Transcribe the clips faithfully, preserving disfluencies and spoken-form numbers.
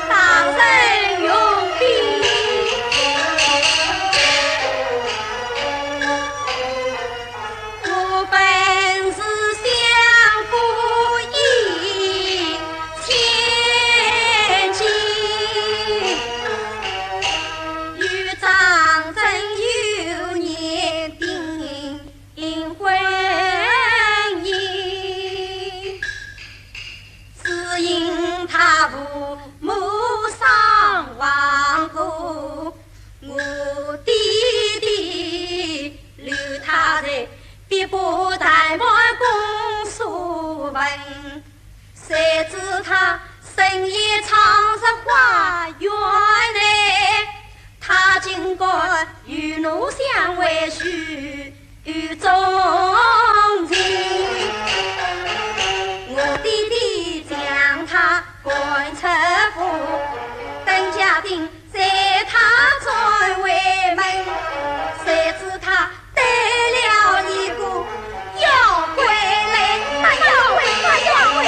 大人容禀。我本是相府一千金，与张珍幼年订 婚姻，只因他父母双亡故，我爹爹留他在碧波潭畔供书文。 谁知他深夜闯入花园内，他竟敢与奴相会许中情。我爹爹将他赶出府，等家丁 在他转回门，谁知他带了一个妖怪来。哎呀喂，哎呀喂！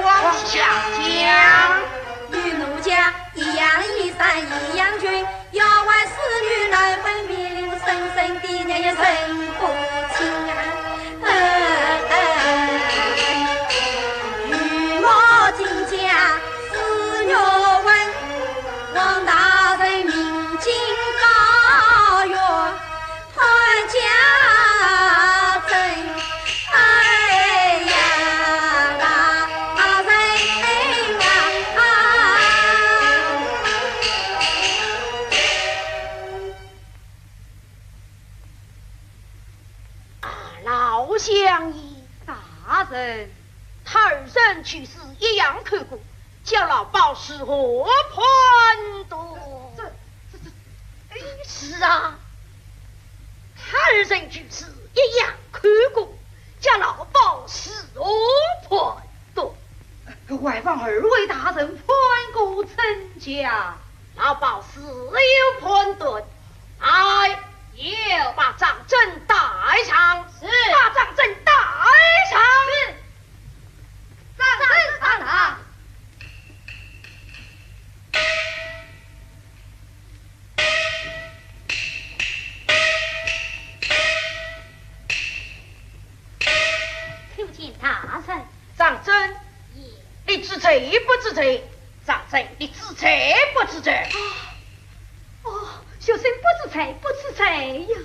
往下讲。与奴家一样衣衫一样裙， 要问是女难分明，深深的人也认不清啊。御马进家是岳文，王大人命进高院，判家珍。哎呀，大人啊！ 啊，老相爷。大人。他二人去世一样看顾，叫老包如何判断？这，这，这，哎，是啊，他二人去世一样看顾，叫老包如何判断？ 还望二位大人判个真假。老包自有判断。来，有。把张珍带上。是。把张珍带上。是。张珍上堂。 参见大人。张珍。也。你知罪不知罪？张珍，你知罪不知罪？哦，哦，学生不知罪，不知罪呀。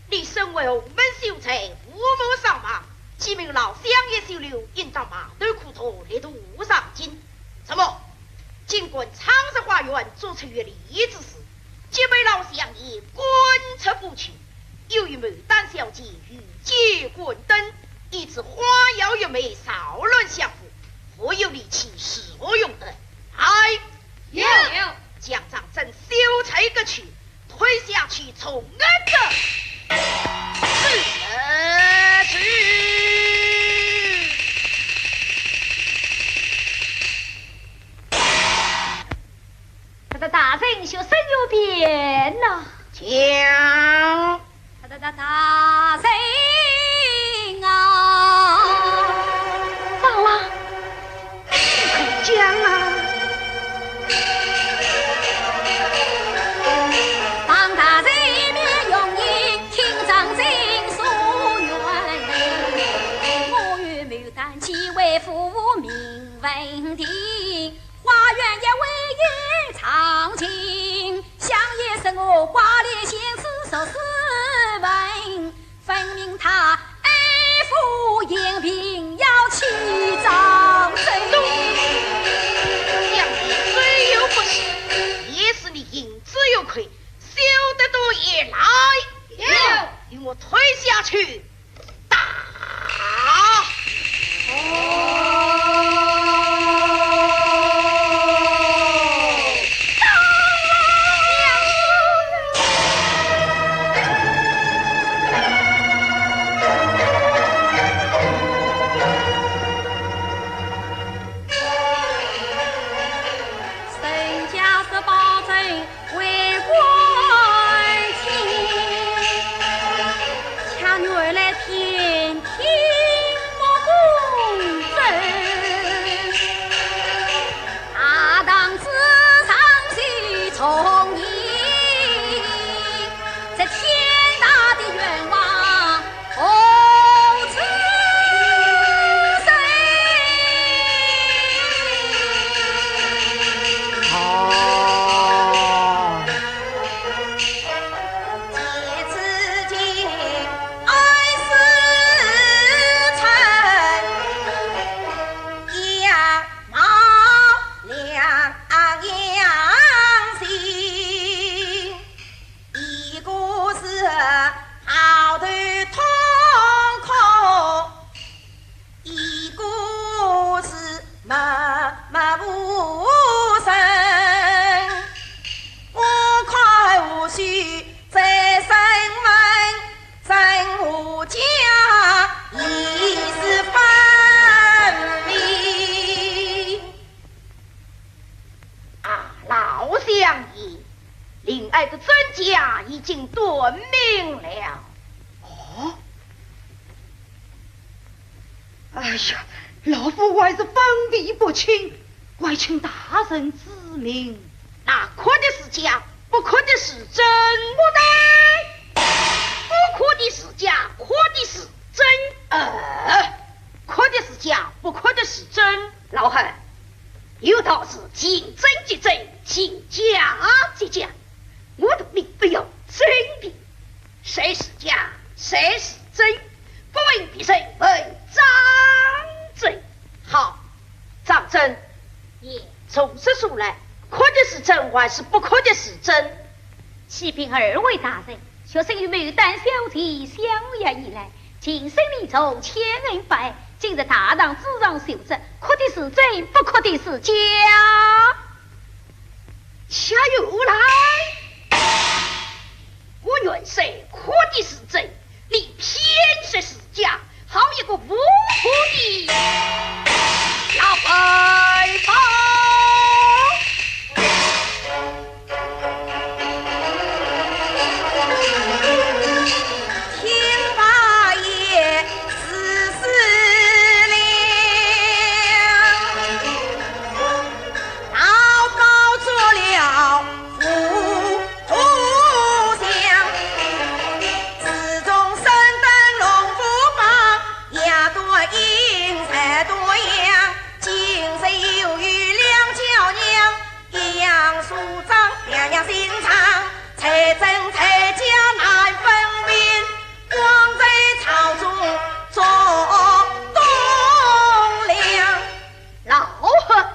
你身为洪门秀才，父母双亡，既蒙老相爷收留，应当埋头苦读，力图上进。怎么，竟敢闯入花园，做出越礼之事？ 即被老相爷赶出府去，又与牡丹小姐御姐关灯，以致花妖月魅扰乱相府，无有理气，是何用得？来，有。将张珍修才革去，推下去重案。是，是。 大大大人，学生有辩呐。讲。大大大大人啊！张郎。讲啊。王大人面容严，听张珍诉冤。我与牡丹既为父命问定， 花园夜未有长情，相爷说我挂念心事十四分，分明他爱父嫌贫要气张珍。相爷虽有不是，也是你行之有愧，休得多言。来，有。与我推下去。 打！人家是包拯 为官清，却原来偏听不公正。竟断命了。哦，哎呀，老夫还是分辨不清，还请大人指明。那哭的是假，不哭的是真。不对，不哭的是假，哭的是真。呃，哭的是假，不哭的是真。老汉，有道是情真即真，情假即假。我的命不由真定，谁是假，谁是真，不问别人，问张真。好，张真。爷。从实说来，哭的是真还是不哭的是真？启禀二位大人，学生与牡丹小姐相约而来，情深意重，千恩百爱，今日大堂之上受责，哭的是真，不哭的是假。 且慢来，我原说哭的是真，你偏说是假，好一个无辜的老白猫！听罢也是死了。 老高做了副都乡，自从升登龙虎榜，夜断阴，日断阳，今日又遇两娇娘，一样梳妆，两样心肠，才真才假难分明，枉在朝中做栋梁。 老何。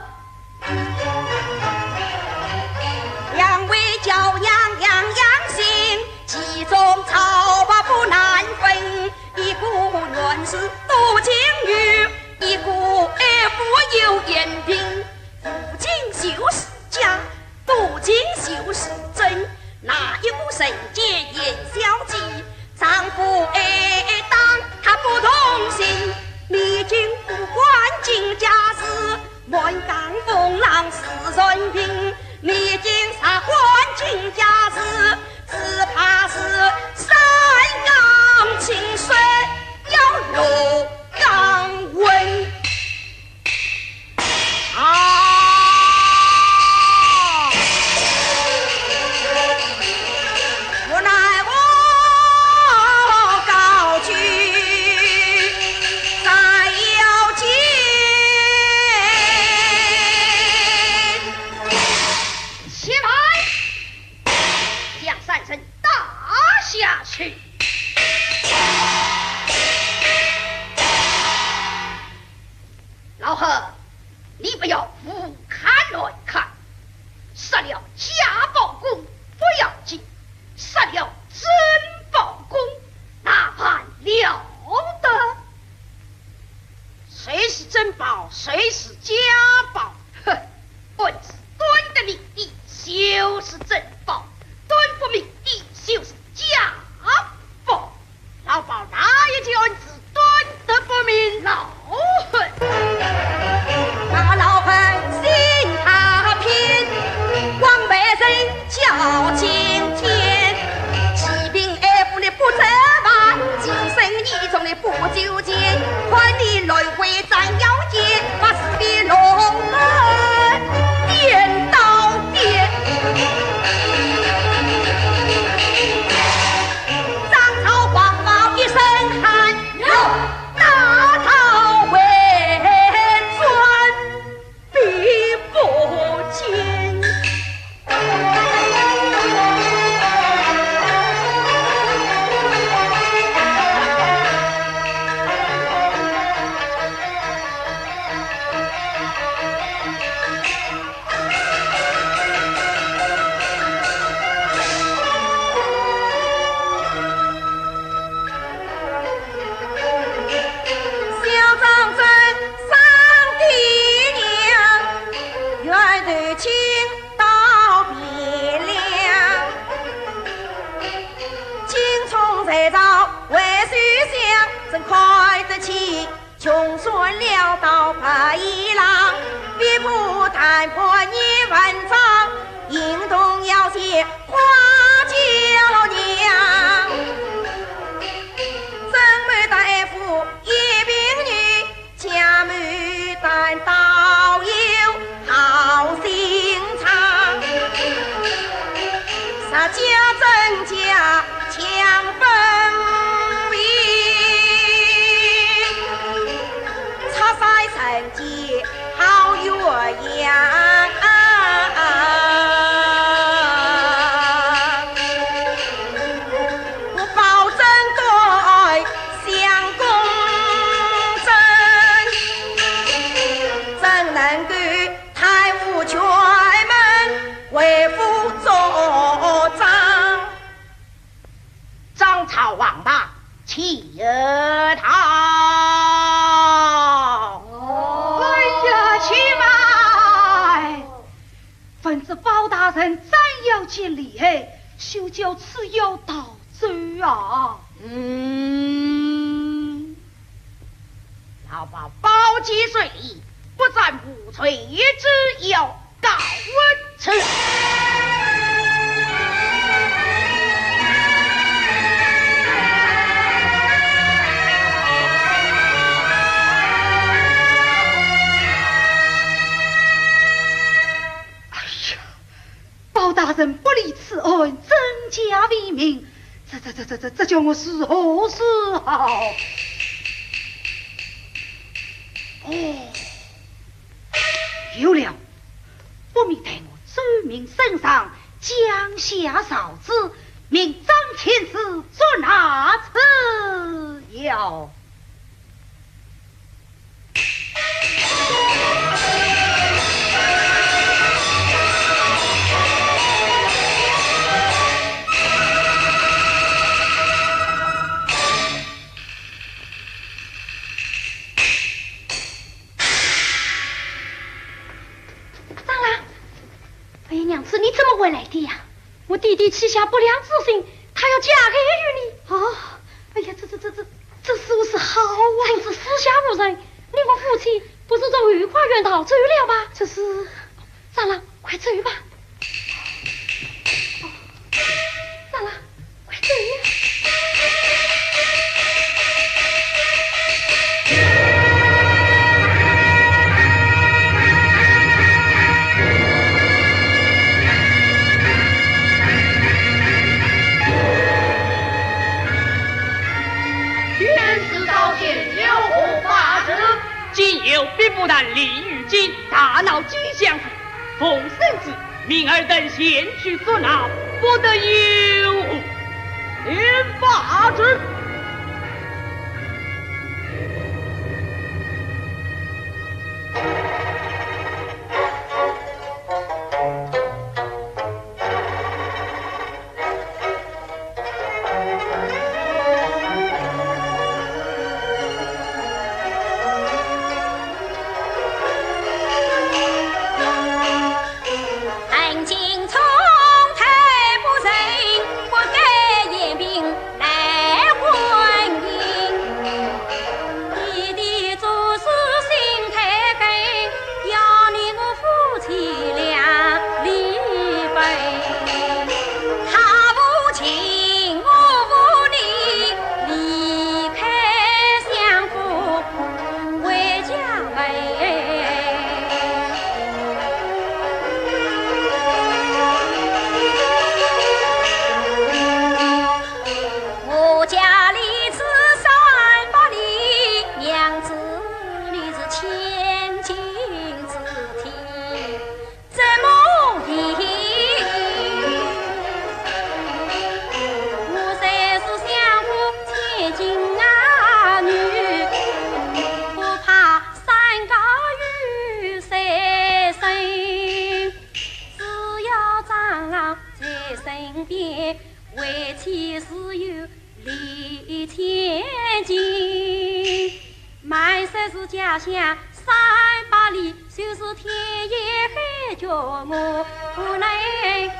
两位娇娘两样心，其中草白不难分，一个原是多情女，一个爱富有闲贫。无情就是假，多情就是真，哪一个人见贤孝悌， 丈夫爱打她不动心，你竟不管今家事，满江风浪是人平。你竟啥管今家事，只怕是山江清水要落江文。 啊！无奈我高举斩妖剑。且慢！将三人打下去。 老何，你不要胡看乱看，杀了假包公不要紧，杀了真包公那还了得？谁是真包，谁是假包？哼，案子断得明的就是真包，断不明的就是假包。 老包哪一件案子断得不明？老何。那老何心太偏，枉被人叫青天。欺贫爱富的不责罚，情深意重的不纠结，看你乱棍斩妖剑，把是非龙门颠倒。 张朝黄毛一身汗，哟，大道回转比不肩。 小张真生爹娘，冤仇情到鼻梁。青虫在朝为首相，真看得起 穷酸潦倒白眼狼，比不谈判你文章，行动要写花轿你去堂。哎呀，且慢！闻知包大人将要见李后，休教此妖逃走啊！嗯，老包包进水里，不斩无罪之妖。 告辞。哎呀，包大人不理此案，真假未明，这这这这这这叫我如何是好？哦，有了。 不免待我奏明圣上，降下诏旨，命张天师捉拿此妖。 张郎，哎呀，娘子，你怎么回来的呀？我弟弟起下不良之心，他要加害于你。哦，哎呀，这这这这这如何是好啊？真是四下无人，你我夫妻不是从后花园逃走了吗？这是，张郎，快走吧。 张郎，快走呀！天师召见，有何法旨？今有毕不但李玉金大闹金相府，奉圣旨， 命尔等前去捉拿，不得有误。领法旨。 我家里只三百里，娘子你是千金之体，怎么地？我虽是相府千金啊女，不怕山高有山深，只要张郎在身边，为妻自有 礼千金，满说是家乡三百里，就是天也海角我不能行。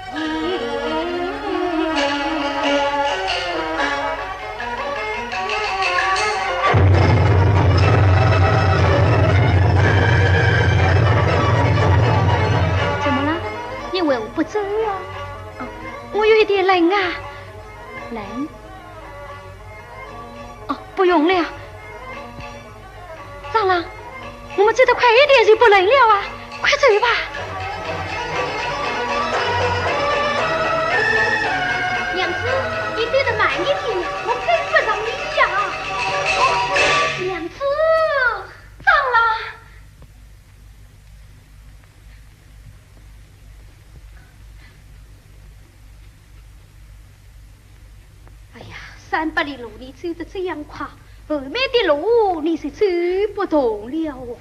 怎么了？你为何不走啊？啊，我有一点冷啊。冷？ 哦，不用了。张郎，我们走得快一点就不冷了啊，快走吧。娘子，你走得慢一点呀，我跟不上你呀。哦，娘子，张郎。 哎呀，三百里路你走得这样快，后面的路你是走不动了哦。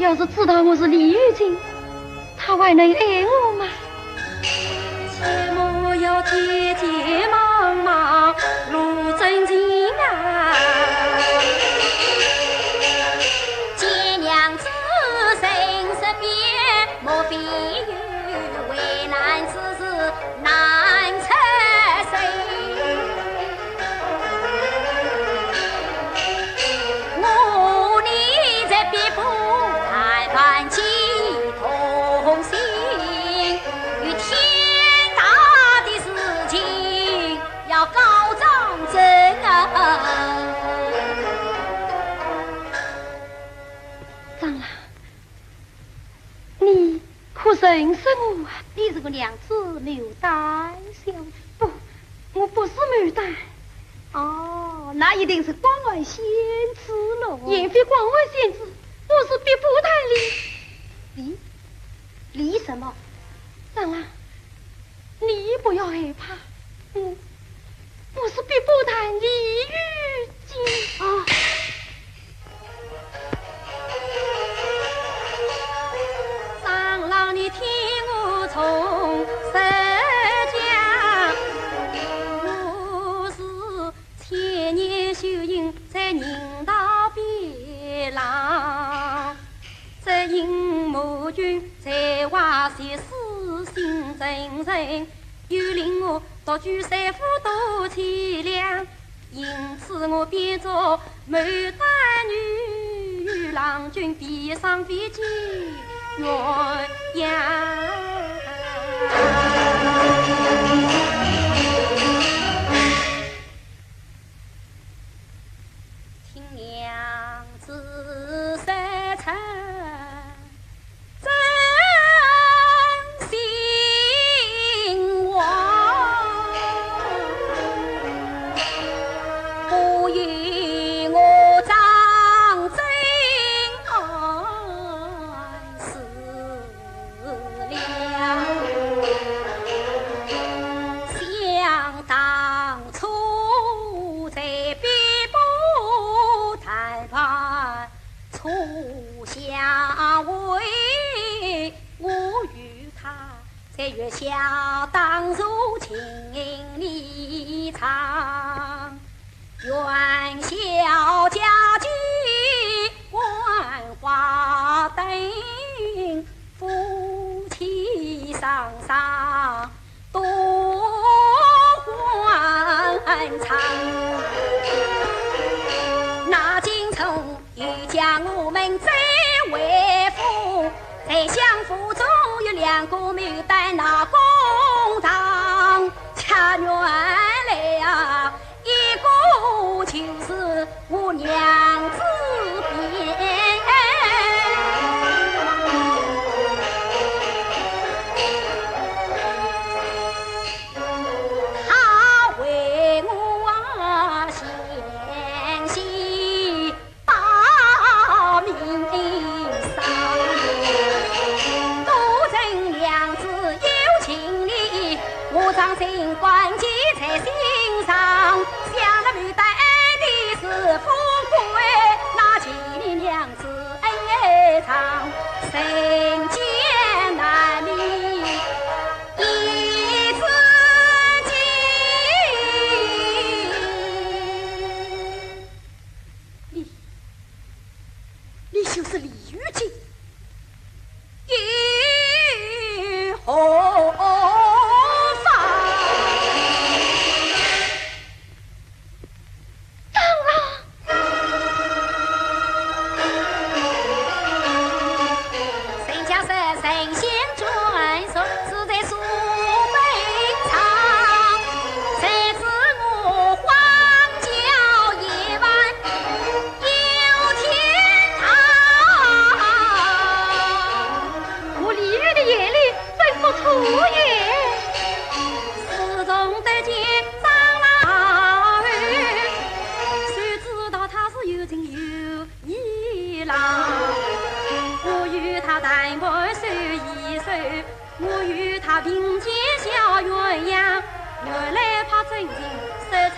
要是知道我是李玉金，他还能爱我吗？前路要急急忙忙，路真近啊。见娘子身世变，莫非有为难之事难出手？ 我你在别府谈判几同心，有天大的事情要告状证啊！张郎，你可认识我啊？你是我娘子牡丹小姐。不，我不是牡丹。哦，那一定是广寒仙子喽。也非广寒仙子，我是别府谈李……李……李什么？张郎，你不要害怕，我，我是别府谈李玉金。啊， 张郎，你听我从实讲，我是千年修行在人道边浪，只因母君才华绝世，性真诚，又令我独居山府多凄凉。 因此我变作牡丹女，与郎君比上非奸鸳鸯。听娘子说出 真心话，不与我张真私了。想当初在别府谈判 初相会，我与她在月下当初情意长。元宵佳节，万花灯，夫妻双双 多欢畅。那京城又将我们再回府，在相府中有两个牡丹那公堂，恰原来啊，一个就是 我娘子变。她为我啊，险些把命丧。多承娘子有情理， 我张真感记在心上，想那牡丹爱的是富贵，那千里娘子爱长，人间难觅一知己。你，你就是李玉金。 又何妨？张郎！人家说神仙转世是在苏北场，谁知我荒郊野外 有天堂。我李煜的眼里真不错耶。自从得见张郎后，谁知道他是有情有义郎。我与他谈判说一说， 我与他并肩笑鸳鸯，原来怕真情说出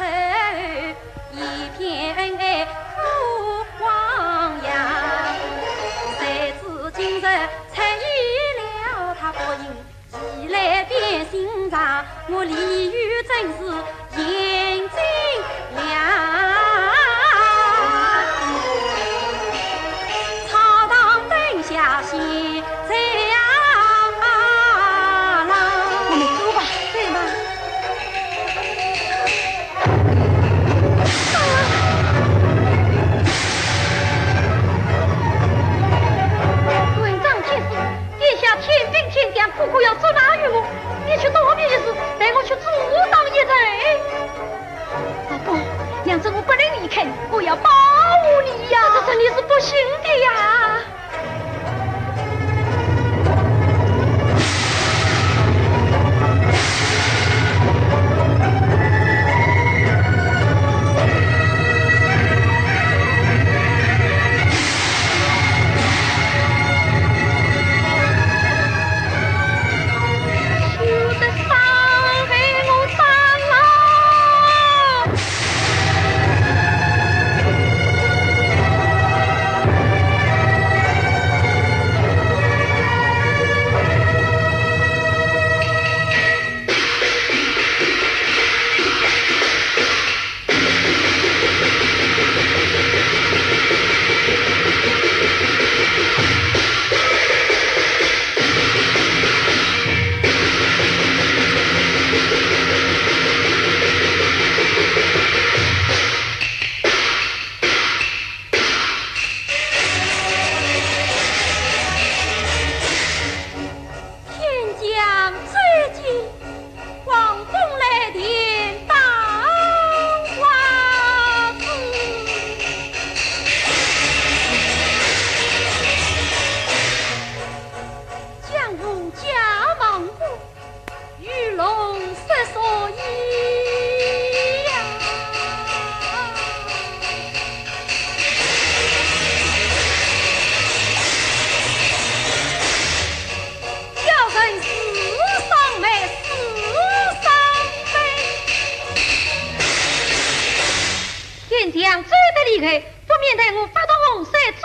一片恩爱苦汪洋。谁知哦，你呀，这真的是不幸的呀。天将罪尽，王公来电当王子。江湖皆亡故，与龙失所依呀。 小人死伤没死伤悲。天将罪得厉害，不免待我发动洪水阻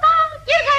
挡一人。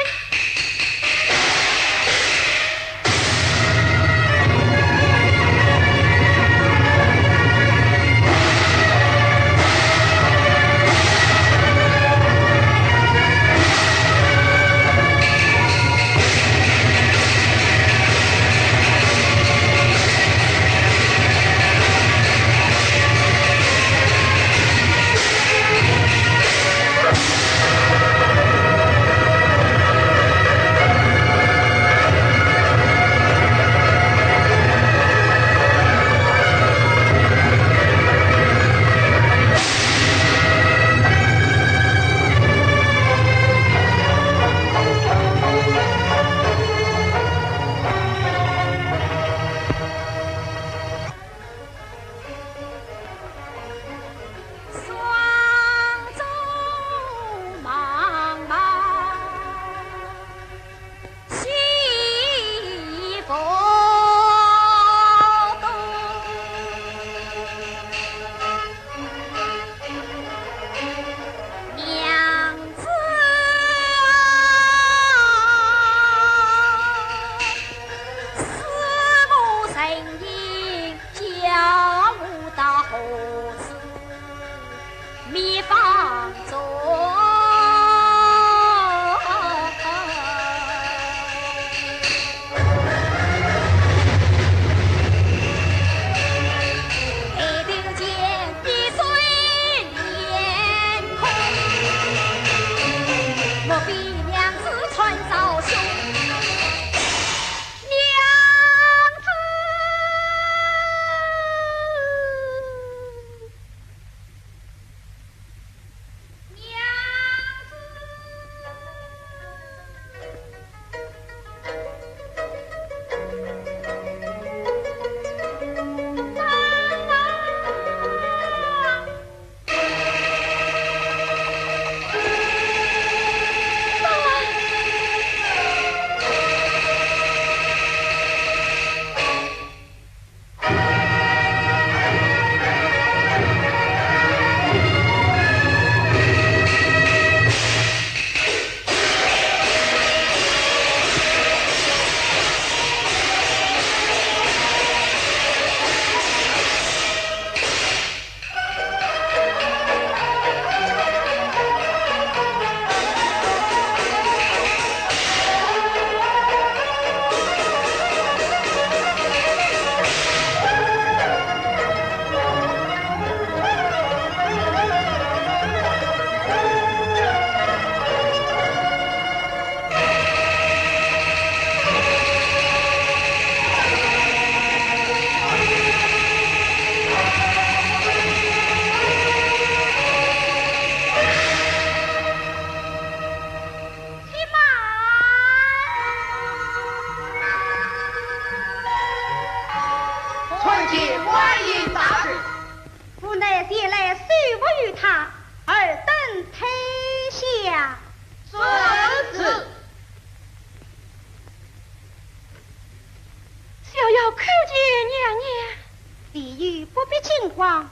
王，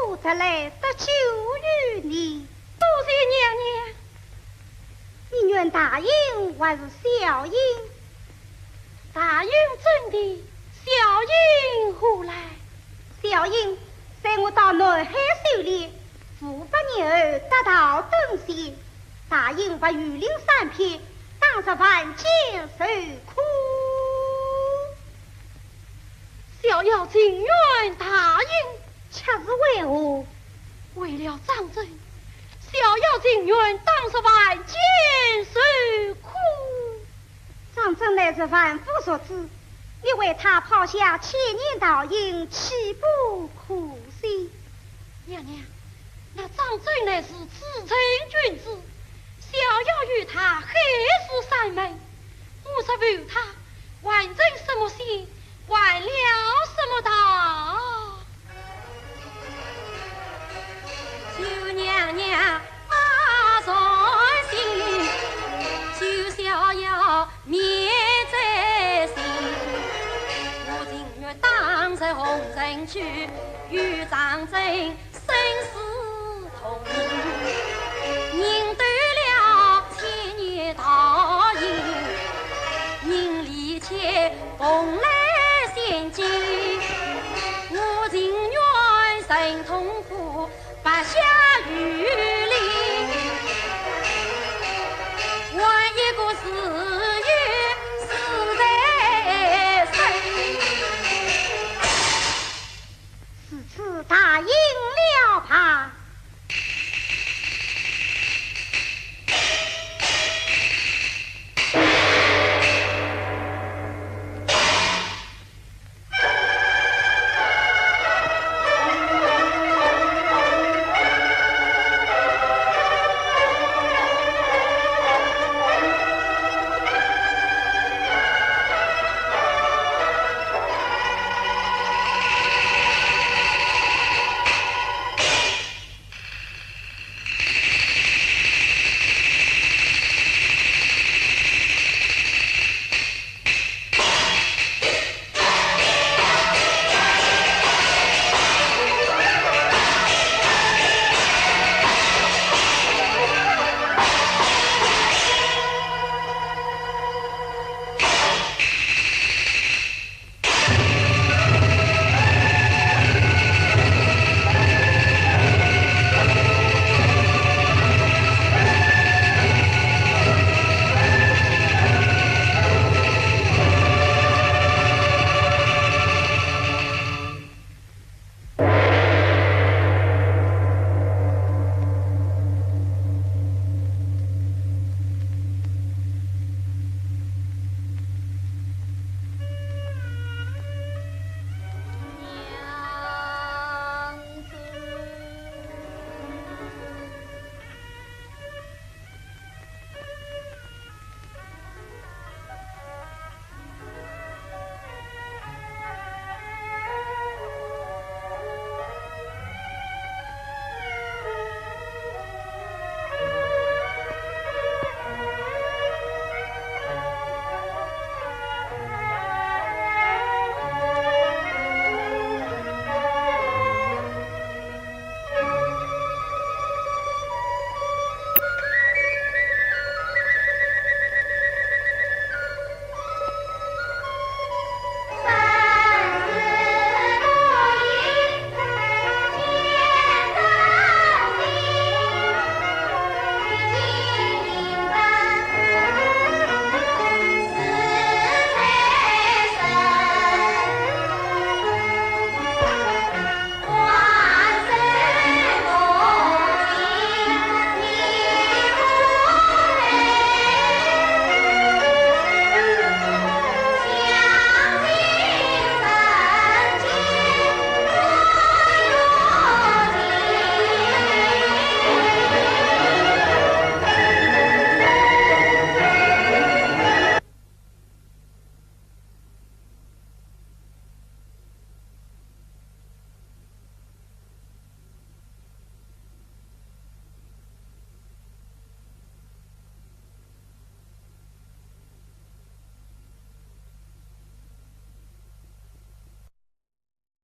我特来搭救于你。多谢娘娘。你愿大印还是小印？大印怎的？小印何来？小印在我到南海修炼，五百年后得道登仙，大印还有灵三篇，当日凡间受苦。 小妖情愿大印，却是为何？为了张珍，小妖情愿当日凡间受苦。张珍乃是凡夫俗子，你为他抛下千年道行，岂不可惜？娘娘，那张珍乃是至诚君子，小妖与他海誓山盟，我若负他， 还成什么仙，还了什么道？